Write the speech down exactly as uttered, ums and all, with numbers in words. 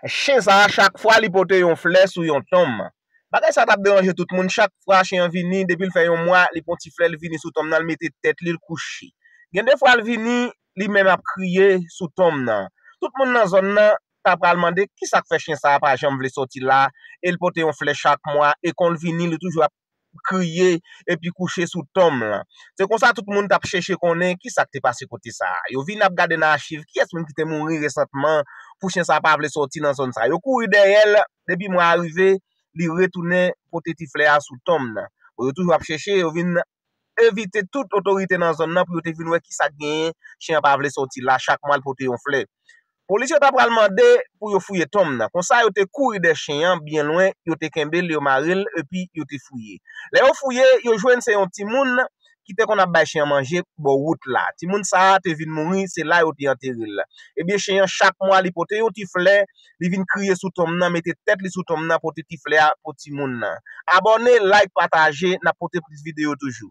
Chen sa a, chak fwa li pote yon flè sou yon tonm. Bagay sa t ap deranje tout moun. Chak fwa chen an vini, depi l fè yon mwa, li pran ti flè, li vini sou tonm nan, li mete tèt li, li kouche. Gen de fwa l vini, li menm ap kriye sou tonm nan. Tout moun nan zòn nan ta pral mande ki sa k fè chen sa a pa janm vle sòti la, e l pote yon flè chak mwa, e kon l vini, li toujou ap kriye epi kouche sou tonm lan. Se konsa tout moun t ap chèche konnen ki sa k te pase kote sa a. Yo vin ap gade nan achiv kiyès moun ki te mouri resantman pou chen sa a pa vle sòti nan zòn sa a. Yo kouri dèyè l, depi mwa a rive, li retounen pote ti flè a sou tonm nan. Bon, yo toujou ap chèche, yo vin envite tout otorite nan zòn nan pou yo te vin wè ki sa k genyen, chen an pa vle sòti la, chak mwa l pote yon flè. Polis yo ta pral mande pou yo fouye tonm nan. Konsa, yo te kouri dèyè chen an byen lwen, yo te kenbe l, yo mare l, epi yo te fouye. Lè yo fouye, yo jwenn se yon timoun ki te konn ap bay chen an manje bò wout la. Timoun sa a te vin mouri, se la yo te antere l. Ebyen, chen an, chak mwa, li pote yon ti flè, li vin kriye sou tonm nan, mete tèt li sou tonm nan, pote ti flè a pou timoun nan. Abòne, like, pataje, n ap pote plis videyo toujou.